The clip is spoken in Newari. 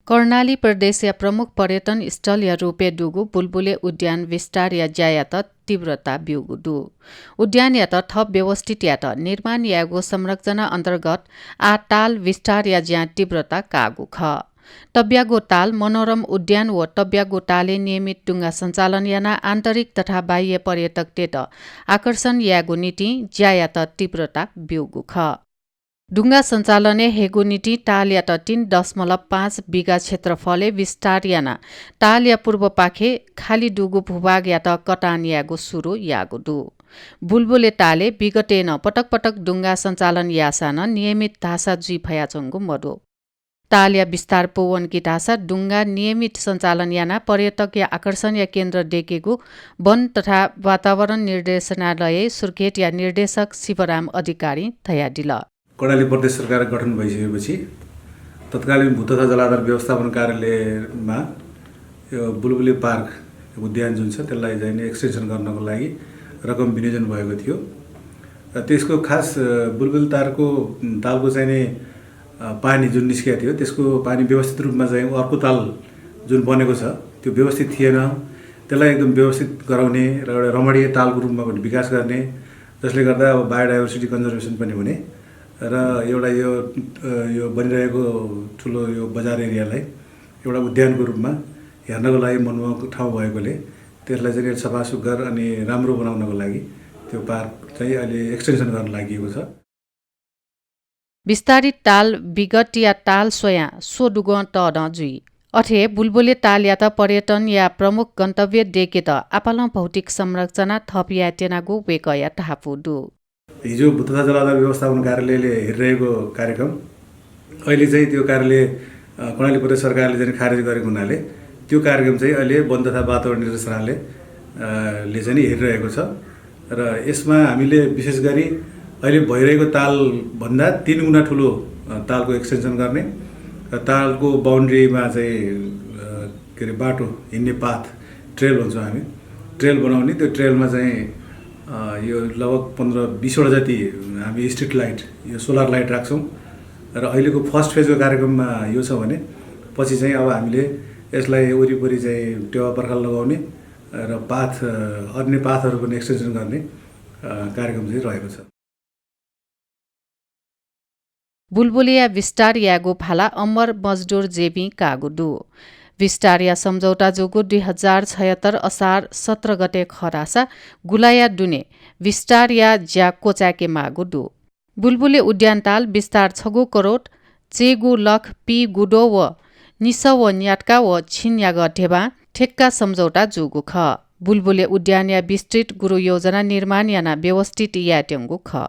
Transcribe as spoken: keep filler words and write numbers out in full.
कर्णाली प्रदेशया प्रमुख पर्यटन स्थलया रूपय् दुगु बुलबुले उद्यान विस्तारया ज्यायात तीव्रता ब्यूगु दु। उद्यानयात थप व्यवस्थित यायेत निर्माण यायेगु संरचना अन्तर्गत आः ताल विस्तारया ज्यां तीव्रता काःगु खः। तब्यागो ताल मनोरम उद्यान व तब्यागो तालय् नियमित डुङ्गा सञ्चालन यानाः आन्तरिक तथा बाह्य पर्यटकतय्त आकर्षण यायेगु निंतिं ज्यायात तीव्रता ब्यूगु खः। डुङ्गा सञ्चालनय् हयेगु निंतिं तालयात तीन दशमलव पाँच बिघा क्षेत्रफलय् विस्तार यानाः तालया पूर्वपाखे खालि दुगु भूभागयात कटान यायेगु सुरु याःगु दु। बुलबुले तालय् विगतय् नं पटक पटक डुङ्गा सञ्चालन याःसां नं नियमित धाःसा जुइ फयाच्वंगु मदु। तालया विस्तार पूवंकी धाःसा डुङ्गा नियमित सञ्चालन यानाः पर्यटकया आकर्षणया केन्द्र दयेकेगु वन तथा वातावरण निर्देशनालय सुर्खेतया निर्देशक शिवराम अधिकारीं धयादिल। कर्णाली प्रदेश सरकार गठन भइसकेपछि तत्कालीन भू तथा जलाधार व्यवस्थापन कार्यालयमा यो बुलबुले पार्क उद्यान जुन छ, त्यसलाई चाहिँ नि extension गर्नको लागि रकम विनियोजन भएको थियो। र त्यसको खास, अ, बुलबुले तारको, तालको चाहिँ नि, अ, पानी जुन निस्किया थियो, त्यसको पानी व्यवस्थित रूपमा चाहिँ अर्को ताल जुन बनेको छ, त्यो व्यवस्थित थिएन। त्यसलाई एकदम व्यवस्थित गराउने र एउटा रमणीय तालको रूपमा पनि विकास गर्ने, जसले गर्दा अब biodiversity conservation पनि हुने र एउटा यो, अ, यो बनिरहेको ठुलो यो बजार एरियालाई एउटा उद्यानको रूपमा हेर्नको लागि मनमोहक ठाउँ भएकोले त्यसलाई चाहिँ सफा सुग्घर अनि राम्रो बनाउनको लागि त्यो पार्क चाहिँ अहिले extension गर्न लागि छ। विस्तारित ताल विगतया ताल स्वयां स्वदुगं तःधं जुइ। अथे हे बुलबुले तालयात पर्यटनया प्रमुख गन्तव्य दयेकेत आपालं भौतिक संरचना थप यायेत्यनागु वय्कःया धापू दु। हिजो भू तथा जलाधार व्यवस्थापन कार्यालयले हेरिरहेको कार्यक्रम, अहिले चाहिँ त्यो कार्यालय, अ, कर्णाली प्रदेश सरकारले चाहिँ खारेज गरेको हुनाले त्यो कार्यक्रम चाहिँ अहिले वन तथा वातावरण निर्देशनालय, अ, ले चाहिँ नि हेरिरहेको छ। र यसमा हामीले विशेष गरी अहिले भइरहेको तालभन्दा तीन गुणा ठुलो, अ, तालको extension गर्ने र तालको boundary मा चाहिँ, अ, के अरे, बाटो हिँड्ने path, trail भन्छौँ हामी, trail बनाउने। त्यो trail मा चाहिँ, अ, यो लगभग पन्ध्र बिसवटा जति हामी street light, यो solar light राख्छौँ। र अहिलेको first phase को कार्यक्रममा यो छ भने पछि चाहिँ अब हामीले यसलाई वरिपरि चाहिँ टेवा पर्खाल लगाउने र path, अ, अन्य path हरू पनि extension गर्ने, अ, कार्यक्रम चाहिँ रहेको छ। बुलबुलेया विस्तार यायेगु भाला अमर मजदुर जेबीं काःगु दु। विस्तारया सम्झौता जूगु दुई हजार छयत्तर असार सत्र गते खः धाःसा गुलाया दुने विस्तारया ज्या क्वचाय्के माःगु दु। बुलबुले उद्यान ताल विस्तार छगू करोड चय्गू लख पीगुद्वः व निसः व न्यातका व झिंन्यागः ध्यबां ठेक्का सम्झौता जूगु खः। बुलबुले उद्यानया विस्तृत गुरु योजना निर्माण यानाः व्यवस्थित यायेत्यंगु खः।